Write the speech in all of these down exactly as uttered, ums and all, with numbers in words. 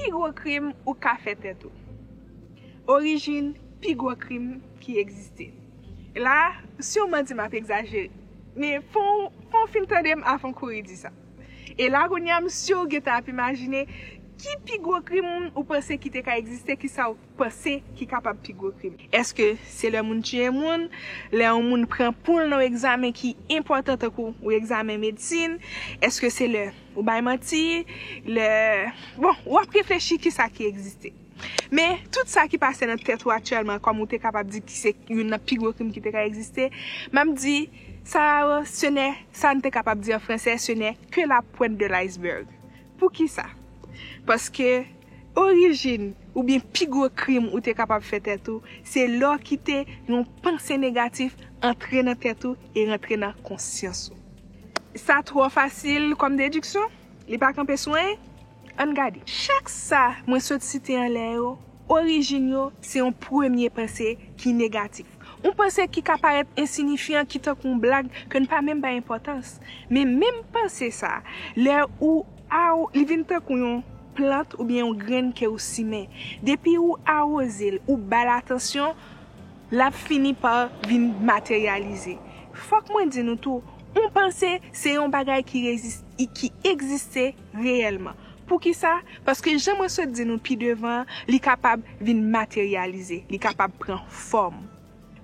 Pi gwo krim ou ka fè tèt ou. Orijin pi gwo krim ki egziste. La, siman di m ap egzajere, men fò w fin tande m avan w kouri di sa. E la kounye a, m si w gentan ap imajine ki pi gwo krim ou panse ki te ka egziste, ki sa w panse ki kapab pi gwo krim. Èske se lè moun tiye moun, lè yon moun pran poul nan yon egzamen ki enpòtan tankou yon egzamen medsin? Èske se lè ou bay manti, lè, bon, w ap reflechi ki sa ki egziste? Men tout sa ki pase nan tèt ou aktyèlman, kòm ou te kapab di ki se youn nan pi gwo krim ki te ka egziste, m ap di, sa, se ne, sa n te kapab di an fransè, ce n'est que la pointe de l'iceberg. Poukisa? Paske orijin oubyen pi gwo krim ou te kapab fè tèt ou, se lè w kite yon panse negatif antre nan tèt ou e rantre nan konsyans ou. Sa twò fasil kòm dediksyon? Li pa kanpe sou anyen? Ann gade. Chak sa mwen sot site anlè yo, orijin yo se yon premye panse ki negatif. Yon panse ki ka parèt ensinifyan, ki tankou yon blag ke n pa menm bay enpòtans. Men menm panse sa, lè ou awo, li vin tankou yon plant oubyen yon grenn ke ou simen. Depi ou awoze l, ou ba l atansyon, l ap fini pa vin materyalize. Fòk mwen di nou tou, yon panse se yon bagay ki rezis-, ki egziste reyèlman. Poukisa? Paske jan mwen sot di nou pi devan, li kapab vin materyalize, li kapab pran fòm.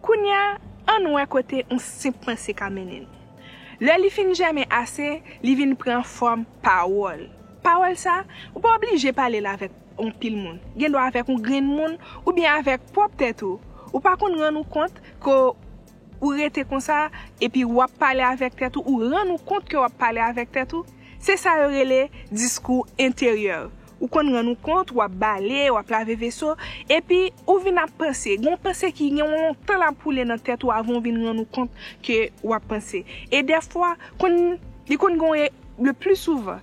Kounye a, ann wè kote yon senp panse ka mennen nou. Lè li fin jèmen ase, li vin pran fòm pawòl. Pawòl sa, ou pa oblije pale l avèk yon pil moun. Gendwa avèk yon grenn moun, oubyen avèk pwòp tèt ou. Ou pa konn rann ou kont ke ou rete konsa, epi w ap pale avèk tèt ou, ou rann ou kont ke w ap pale avèk tèt ou. Se sa yo rele diskou enteryè. Ou konn rann ou kont, w ap bale, w ap lave veso, epi ou vin ap panse. Gen yon panse ki gen yon lontan l ap woule nan tèt ou avan w vin rann ou kont ke w ap panse. E dèfwa, konn, li konn gen yon, le pli souvan,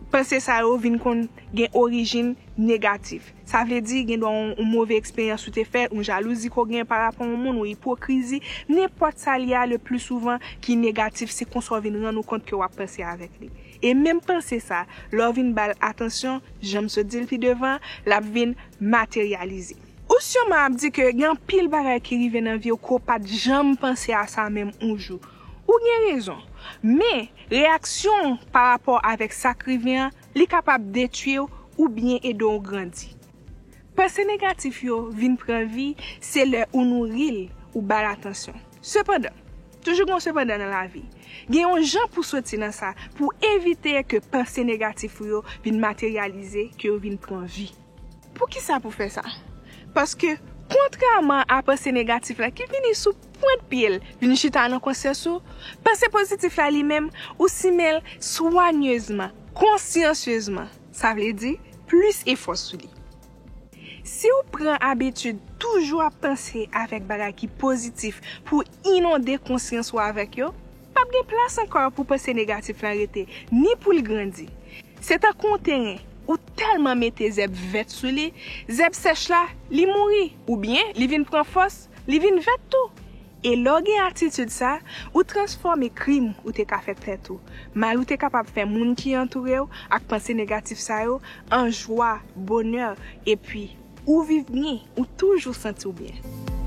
panse sa yo vin konn gen orijin negatif. Sa vle di, gen dwa yon, yon move eksperyans ou te fè, yon jalouzi ke w gen pa rapò a yon moun, yon ipokrizi, nenpòt sa li a, le pli souvan ki negatif, se konsa w vin rann ou kont ke w ap panse avèk li. E menm panse sa, lè w vin ba l atansyon, jan m sot di l pi devan, l ap vin materyalize. Ou siman ap di ke gen anpil bagay ki rive nan vi w ke w pa t janm panse a sa menm yon jou. Ou gen rezon. Men, reyaksyon w pa rapò avèk sa k rive an, li kapab detwi w oubyen ede w grandi. Panse negatif yo vin pran vi, se lè ou nouri l, ou ba l atansyon. Sepandan, toujou gen yon sepandan nan lavi. Gen yon jan pou soti nan sa, pou evite ke panse negatif ou yo vin materyalize, ke yo vin pran vi. Poukisa pou fè sa? Paske, kontrèman a panse negatif la ki vini sou pwent pye l, vin chita nan konsyans ou, panse pozitif la li menm, ou simen l swanyezman, konsyansyezman. Sa vle di, plis efò sou li. Si w pran abitid toujou ap panse avèk bagay ki pozitif pou inonde konsyans ou avèk yo, p ap gen plas ankò pou panse negatif lan rete, ni pou l grandi. Se tankou yon teren, ou tèlman mete zèb vèt sou li, zèb sèch la, li mouri, oubyen li vin pran fòs, li vin vèt tou. E lè w gen atitid sa, ou transfòme krim ou te ka fè tèt ou, mal ou te kapab fè moun ki antoure w ak panse negatif sa yo, an jwa, bonè, epi ou viv byen, ou toujou santi w byen.